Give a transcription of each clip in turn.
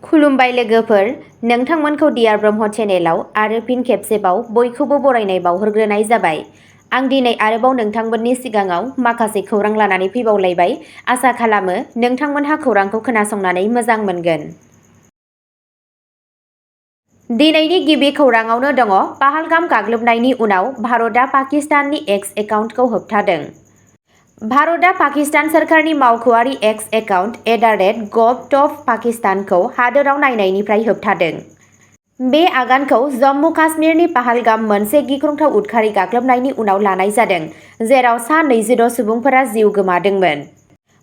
खुलुमबाय लोगोफोर, नोंथांमोनखौ डियार ब्रह्म चेनेलाव आरो फिन खेबसेबाव बयखौबो बरायनाय बावहरग्रोनाय जाबाय। आं दिनै आरोबाव नोंथांमोननि सिगाङाव माखासे खौरां लानानै फैबावलायबाय। आसा खालामो नोंथांमोनहा खौरांखौ खोनासंनानै मोजां मोनगोन। दिनैनि गिबि खौराङावनो दङ पाहालगाम गाग्लोबनायनि उनाव भारतआ पाकिस्ताननि एक्स एकाउन्टखौ होबथादों। भारतआ पाकिस्तान सोरखारनि मावख'आरि एक्स एकाउन्ट @gov.pakistan खौ हादोराव नायनायनिफ्राय होबथादों। बे आगानखौ जम्मु काश्मीरनि पाहालगाम मोनसे गिख्रंथाव उदखारि गाग्लोबनायनि उनाव लानाय जादों, जेराव सा 26 सुबुंफोरा जिउ गोमादोंमोन।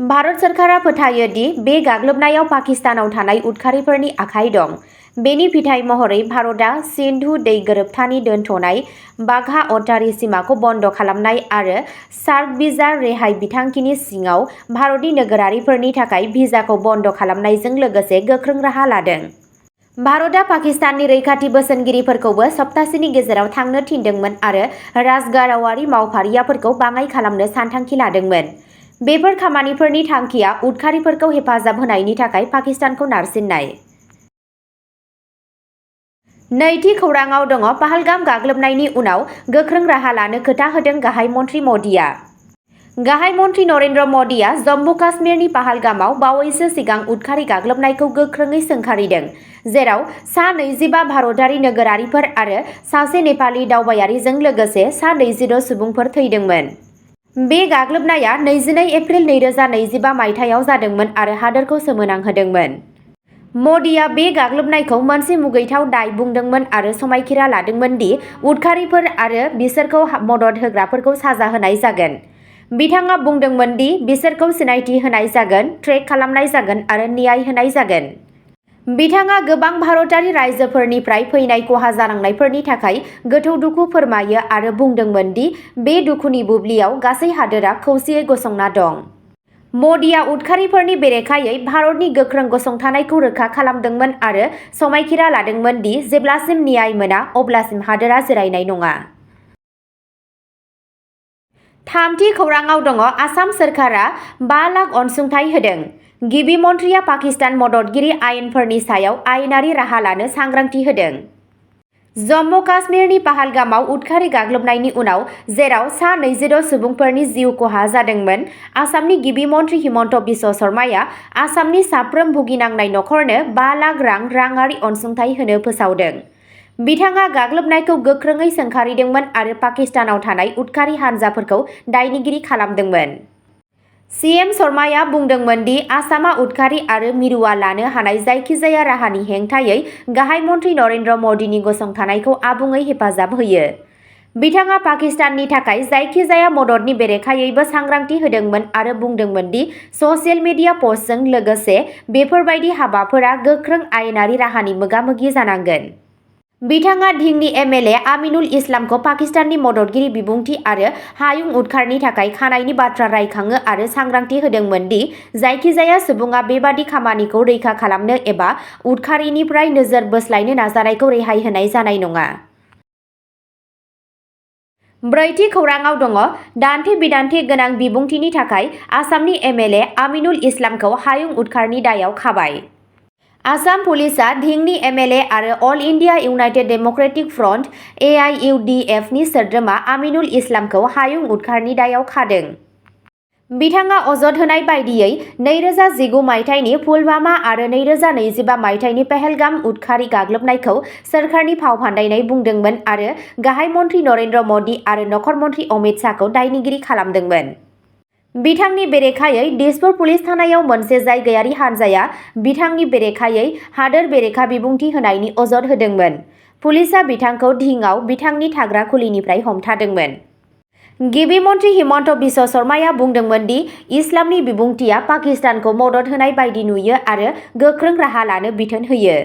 भारत सोरखारा फोथायो दि बे गाग्लोबनायाव पाकिस्तानाव थानाय उदखारिफोरनि आखाइ दं। बेनि फिथाय महरै भारतआ सिन्धु दै गोरोबथानि दोनथ'नाय बाघा अटारी सिमाखौ बन्द' खालामनाय आरो सार्क भिजा रेहाय बिथांखिनि सिङाव भारतनि नोगोरारिफोरनि थाखाय भिजाखौ बन्द' खालामनायजों लोगोसे गोख्रों राहा लादों। भारतआ पाकिस्ताननि रैखाथि बोसोनगिरिफोरखौबो सप्तासेनि गेजेराव थांनो थिनदोंमोन आरो राजगारावारि मावफारियाफोरखौ बाङाइ खालामनो सानथांखि लादोंमोन। बेफोर खामानिफोरनि थांखिया उदखारिफोरखौ हेफाजाब होनायनि थाखाय पाकिस्तानखौ नारसिननाय। नैथि खौराङाव दङ पाहालगाम गाग्लोबनायनि उनाव गोख्रों राहा लानो खोथा होदों गाहाय मन्थ्रि मदिआ। गाहाय मन्थ्रि नरेन्द्र मदिआ जम्मु काश्मीरनि पाहालगामाव बावैसो सिगां उदखारि गाग्लोबनायखौ गोख्रोङै सोंखारिदों, जेराव सा 25 भारतारि नोगोरारिफोर आरो सासे नेपाली दावबायारिजों लोगोसे सा 26 सुबुंफोर थैदोंमोन। बे गाग्लोबनाया 22 एप्रिल 2025 मायथाइयाव जादोंमोन आरो हादोरखौ सोमोनांहोदोंमोन। मदिआ बे गाग्लोबनायखौ मोनसे मुगैथाव दाय बुंदोंमोन आरो समायखिरा लादोंमोन दि उदखारिफोर आरो बिसोरखौ मदद होग्राफोरखौ साजा होनाय जागोन। बिथाङा बुंदोंमोन दि बिसोरखौ सिनायथि होनाय जागोन, ट्रेक खालामनाय जागोन आरो न्याय होनाय जागोन। बिथाङा गोबां भारतारि रायजोफोरनिफ्राय फैनाय खहा जानांनायफोरनि थाखाय गोथौ दुखु फोरमायो आरो बुंदोंमोन दि बे दुखुनि बुब्लियाव गासै हादोरआ खौसेयै गसंना दं। मदिआ उदखारिफोरनि बेरेखायै भारतनि गोख्रों गसंथानायखौ रोखा खालामदोंमोन आरो समायखिरा लादोंमोन दि जेब्लासिम न्याय मोना अब्लासिम हादोरआ जिरायनाय नङा। थामथि खौराङाव दङ आसाम सोरखारा 5 लाख अनसुंथाइ होदों। गिबि मन्थ्रिया पाकिस्तान मददगिरि आयेनफोरनि सायाव आयेनारि राहा लानो सांग्रांथि होदों। जम्मु काश्मीरनि पाहालगामाव उदखारि गाग्लोबनायनि उनाव, जेराव सा 26 सुबुंफोरनि जिउ खहा जादोंमोन, आसामनि गिबि मन्थ्रि हिमन्त बिश्व शर्माया आसामनि साफ्रोम भुगिनांनाय नखरनो 5 लाख राङारि अनसुंथाइ होनो फोसावदों। बिथाङा गाग्लोबनायखौ गोख्रोङै सोंखारिदोंमोन आरो पाकिस्तानाव थानाय उदखारि हानजाफोरखौ दायनिगिरि खालामदोंमोन। सीएम शर्माया बुंदोंमोन दि आसामआ उदखारि आरो मिरुआ लानो हानाय जायखिजाया राहानि हेंथायै गाहाय मन्थ्रि नरेन्द्र मदिनि गसंथानायखौ आबुङै हेफाजाब होयो। बिथाङा पाकिस्ताननि थाखाय जायखिजाया मददनि बेरेखायैबो सांग्रांथि होदोंमोन आरो बुंदोंमोन दि ससियेल मिडिया पस्टजों लोगोसे बेफोर बायदि हाबाफोरा गोख्रों आयेनारि राहानि मोगा-मोगि जानांगोन। बिथाङा धिंनि एमएलए आमिनुल इस्लामखौ पाकिस्ताननि मददगिरि बिबुंथि आरो हायुं उदखारनि थाखाय खानायनि बाथ्रा रायखाङो आरो सांग्रांथि होदोंमोन दि जायखिजाया सुबुङा बेबादि खामानिखौ रैखा खालामनो एबा उदखारिनिफ्राय नोजोर बोस्लायनो नाजानायखौ रेहाय होनाय जानाय नङा। ब्रैथि खौराङाव दङ दान्थे-बिदान्थे गोनां बिबुंथिनि थाखाय आसामनि एमएलए आमिनुल इस्लामखौ हायुं उदखारनि दायाव खाबाय। आसाम पुलिसआ धिंनि एमएलए आरो All India United Democratic Front (AIUDF) नि सोद्रोमा आमिनुल इस्लामखौ हायुं उदखारनि दायाव खादों। बिथाङा अजद होनाय बायदियै 2019 मायथाइनि पुलवामा आरो 2025 मायथाइनि पहलगाम उदखारि गाग्लोबनायखौ सोरखारनि फाव फान्दायनाय बुंदोंमोन आरो गाहाय मन्थ्रि नरेन्द्र मदि आरो नखर मन्थ्रि अमित शाहखौ दायनिगिरि खालामदोंमोन। बिथांनि बेरेखायै दिसपुर पुलिस थानायाव मोनसे जायगायारि हानजाया बिथांनि बेरेखायै हादोर बेरेखा बिबुंथि होनायनि अजद होदोंमोन। पुलिसआ बिथांखौ धिंआव बिथांनि थाग्रा खुलिनिफ्राय हमथादोंमोन। गिबि मन्थ्रि हिमन्त बिश्व शर्माया बुंदोंमोन दि इस्लामनि बिबुंथिया पाकिस्तानखौ मदद होनाय बायदि नुयो आरो गोख्रों राहा लानो बिथोन होयो।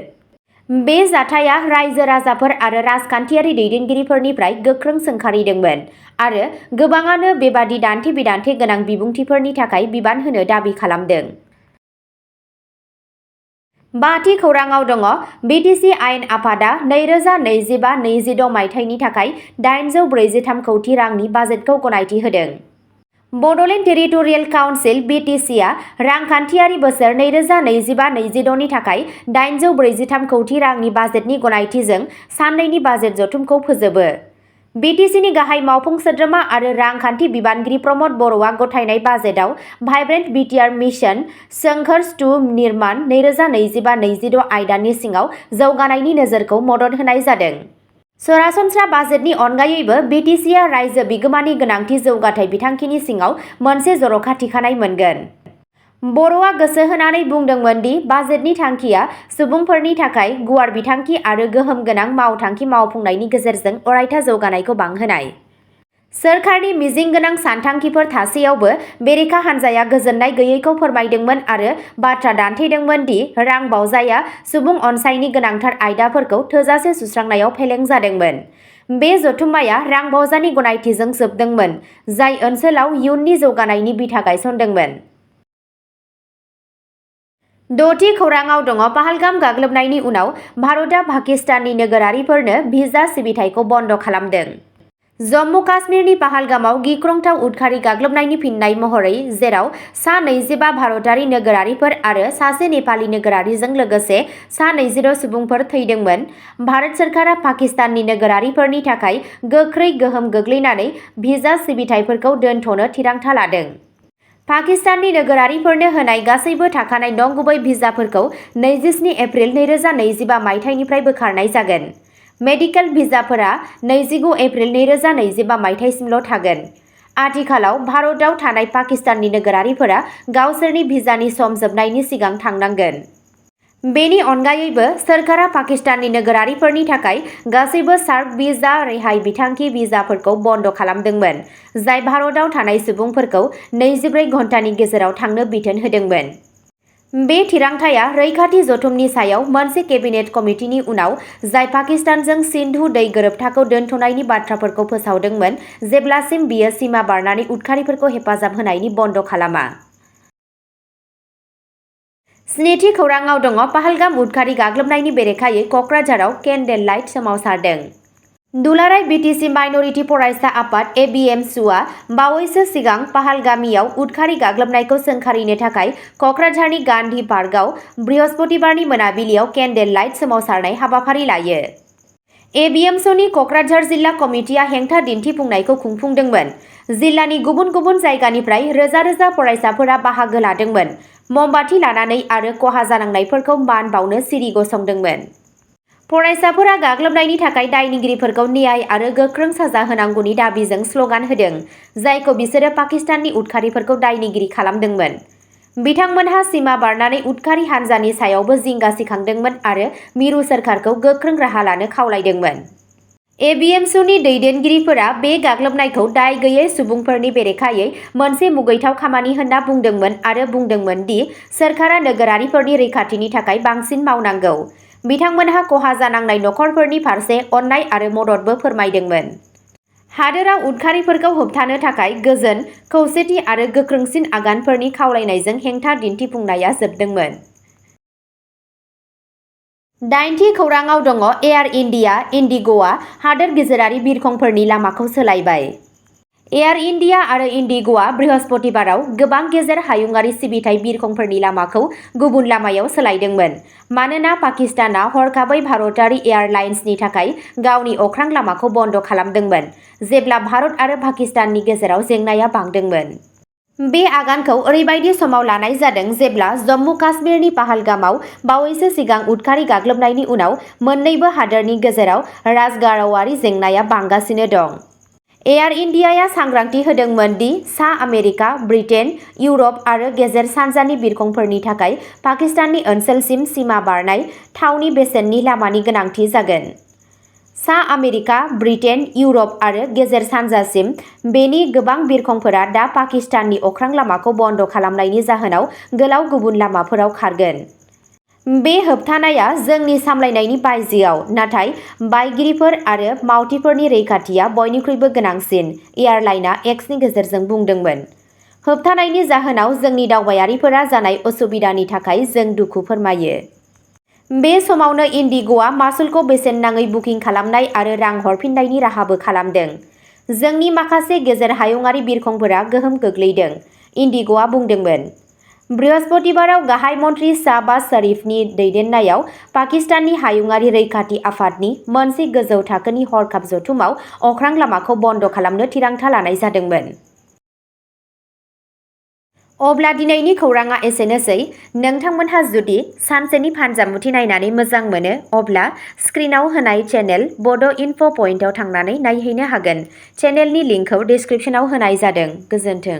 बे जाथाया रायजो-राजाफोर आरो राजखान्थियारि दैदेनगिरिफोरनिफ्राय गोख्रों सोंखारिदोंमोन आरो गोबाङानो बेबादि दान्थे-बिदान्थे गोनां बिबुंथिफोरनि थाखाय बिबान होनो दाबि खालामदों। बाथि खौराङाव दङ बिटिसि आयेन आफादा 2025-26 मायथाइनि थाखाय 843 कौटि रांनि बाजेटखौ गनायथि होदों। बड'लेण्ड टेरिटरियेल काउन्सिल BTCआ रांखान्थियारि बोसोर 2025-26 नि थाखाय 843 कौटि रांनि बाजेटनि गनायथिजों साननैनि बाजेट जथुमखौ फोजोबो। BTCनि गाहाय मावफुं सोद्रोमा आरो रांखान्थि बिबानगिरि प्रमद बर'आ गथायनाय बाजेटआव भाइब्रेन्ट BTR मिशन संघर्ष 2 निर्माण 2025-26 आयदानि सिङाव जौगानायनि नोजोरखौ मदद होनाय जादों। सरासनस्रा बाजेटनि अनगायैबो BTCआ रायजो बिगोमानि गोनांथि जौगाथाय बिथांखिनि सिङाव मोनसे जर'खा थिखानाय मोनगोन। बर'आ गोसो होनानै बुंदोंमोन दि बाजेटनि थांखिया सुबुंफोरनि थाखाय गुवार बिथांखि आरो गोहोम गोनां मावथांखि मावफुंनायनि गेजेरजों अरायथा जौगानायखौ बांहोनाय। सोरखारनि मिजिं गोनां सानथांखिफोर थासेयावबो बेरेखा हान्जाया गोजोननाय गैयैखौ फोरमायदोंमोन आरो बाथ्रा दान्थेदोंमोन दि रां बावजाया सुबुं अनसायनि गोनांथार आयदाफोरखौ थोजासे सुस्रांनायाव फेलें जादोंमोन। बे जथुम्माया रां बावजानि गनायथिजों जोबदोंमोन, जाय ओनसोलाव इयुननि जौगानायनि बिथा गायसनदोंमोन। द'थि खौराङाव दङ पाहालगाम गाग्लोबनायनि उनाव भारतआ पाकिस्ताननि नोगोरारिफोरनो भिजा सिबिथायखौ बन्द खालामदों। जम्मु काश्मीरनि पाहालगामाव गिख्रंथाव उदखारि गाग्लोबनायनि फिननाय महरै, जेराव सा 25 भारतारि नोगोरारिफोर आरो सासे नेपाली नोगोरारिजों लोगोसे सा 20 सुबुंफोर थैदोंमोन, भारत सोरखारा पाकिस्ताननि नोगोरारिफोरनि थाखाय गोख्रै गोहोम गोग्लैनानै भिजा सिबिथायफोरखौ दोनथ'नो थिरांथा लादों। पाकिस्ताननि नोगोरारिफोरनो होनाय गासैबो थाखानाय नंगुबै भिजाफोरखौ 27 एप्रिल 2025 मायथाइनिफ्राय बोखारनाय जागोन। मेडिकेल भिजाफोरा 29 एप्रिल 2025 मायथाइसिमल' थागोन। आथिखालाव भारतआव थानाय पाकिस्ताननि नोगोरारिफोरा गावसोरनि भिजानि सम जोबनायनि सिगां थांनांगोन। बेनि अनगायैबो, सोरखारा पाकिस्ताननि नोगोरारिफोरनि थाखाय गासैबो सार्क भिजा रेहाय बिथांखि भिजाफोरखौ बन्द खालामदोंमोन, जाय भारतआव थानाय सुबुंफोरखौ 24 घन्टानि गेजेराव थांनो बिथोन होदोंमोन। बे थिरांथाया रैखाथि जथुमनि सायाव मोनसे केबिनेट कमिटिनि उनाव, जाय पाकिस्तानजों सिन्धु दै गोरोबथाखौ दोनथ'नायनि बाथ्राफोरखौ फोसावदोंमोन जेब्लासिम बियो सीमा बारनानै उदखारिफोरखौ हेफाजाब होनायनि बन्द खालामा। स्निथि खौराङाव दङ पाहालगाम उदखारि गाग्लोबनायनि बेरेखायै कक्राझाराव केन्डेल लाइट सोमावसारदों। दुलाराय BTC माइनरिटि फरायसा आफाद ABMSUआ बावैसो सिगां पाहालगामियाव उदखारि गाग्लोबनायखौ सोंखारिनो थाखाय कक्राझारनि गान्धी पार्कआव बृहस्पतिबारनि मोनाबिलियाव केन्डेल लाइट सोमावसारनाय हाबाफारि लायो। ABMSUनि कक्राझार जिल्ला कमिटिया हेंथा दिन्थिफुंनायखौ खुंफुंदोंमोन। जिल्लानि गुबुन गुबुन जायगानिफ्राय रोजा रोजा फरायसाफोरा बाहागो लादोंमोन, ममबाति लानानै आरो खहा जानांनायफोरखौ मान बावनो सिरि गसंदोंमोन। फरायसाफोरा गाग्लोबनायनि थाखाय दायनिगिरिफोरखौ न्याय आरो गोख्रों साजा होनांगौनि दाबिजों स्ल'गान होदों, जायखौ बिसोरो पाकिस्ताननि उदखारिफोरखौ दायनिगिरि खालामदोंमोन। बिथांमोनहा सीमा बारनानै उदखारि हान्जानि सायावबो जिंगा सिखांदोंमोन आरो मिरु सोरखारखौ गोख्रों राहा लानो खावलायदोंमोन। ABMSUनि दैदेनगिरिफोरा बे गाग्लोबनायखौ दाय गैयै सुबुंफोरनि बेरेखायै मोनसे मुगैथाव खामानि होनना बुंदोंमोन आरो बुंदोंमोन दि सोरखारा नोगोरारिफोरनि रैखाथिनि थाखाय बांसिन मावनांगौ। बिथांमोनहा खहा जानांनाय नखरफोरनि फारसे अननाय आरो मददबो फोरमायदोंमोन। हादोराव उदखारिफोरखौ होबथानो थाखाय गोजोन, खौसेथि आरो गोख्रोंसिन आगानफोरनि खावलायनायजों हेंथा दिन्थिफुंनाया जोबदोंमोन। दाइनथि खौराङाव दङ एयार इन्डिया, इन्डिग'आ हादोर गेजेरारि बिरखंफोरनि लामाखौ सोलायबाय। एयार इन्डिया आरो इन्डिग'आ बृहस्पतिबाराव गोबां गेजेर हायुंआरि सिबिथाय बिरखंफोरनि लामाखौ गुबुन लामायाव सोलायदोंमोन, मानोना पाकिस्तानआ हरखाबै भारतारि एयारलाइन्सनि थाखाय गावनि अख्रां लामाखौ बन्द खालामदोंमोन, जेब्ला भारत आरो पाकिस्ताननि गेजेराव जेंनाया बांदोंमोन। बे आगानखौ ओरैबायदि समाव लानाय जादों जेब्ला जम्मु काश्मीरनि पाहालगामाव बावैसो सिगां उदखारि गाग्लोबनायनि उनाव मोन्नैबो हादोरनि गेजेराव राजगारावारि जेंनाया बांगासिनो दं। एयार इन्डियाया सांग्रांथि होदोंमोन दि सा आमेरिका, ब्रिटेन, इउर'प आरो गेजेर सानजानि बिरखंफोरनि थाखाय पाकिस्ताननि ओनसोलसिम सीमा बारनाय थावनि बेसेननि लामानि गोनांथि जागोन। सा आमेरिका, ब्रिटेन, इउर'प आरो गेजेर सानजासिम बेनि गोबां बिरखंफोरा दा पाकिस्ताननि अख्रां लामाखौ बन्द खालामनायनि जाहोनाव गोलाव गुबुन लामाफोराव खारगोन। बे होबथानाया जोंनि सामलायनायनि बायजोआव, नाथाय बायगिरिफोर आरो मावथिफोरनि रैखाथिया बयनिख्रुइबो गोनांसिन, एयारलाइनआ एक्सनि गेजेरजों बुंदोंमोन। होबथानायनि जाहोनाव जोंनि दावबायारिफोरा जानाय असुबिदानि थाखाय जों दुखु फोरमायो। बे समावनो इन्डिग'आ मासुलखौ बेसेन नाङै बुकिं खालामनाय आरो रां हरफिन्नायनि राहाबो खालामदों। जोंनि माखासे गेजेर हायुंआरि बिरखंफोरा गोहोम गोग्लैदों, इन्डिग'आ बुंदोंमोन। बृहस्पतिबाराव गाहाय मन्थ्रि शाहबाज शरीफनि दैदेननायाव पाकिस्ताननि हायुंआरि रैखाथि आफादनि मोनसे गोजौ थाखोनि हरखाब जथुमाव अख्रां लामाखौ बन्द' खालामनो थिरांथा लानाय जादोंमोन। अब्ला दिनैनि खौरांआ एसेनोसै। नोंथांमोनहा जुदि सानसेनि फानजामुथि नायनानै मोजां मोनो अब्ला स्क्रिनाव होनाय चेनेल बड' इनफ' पइन्टआव थांनानै नायहैनो हागोन। चेनेलनि लिंकखौ डिस्क्रिप्शनाव होनाय जादों। गोजोन्थों।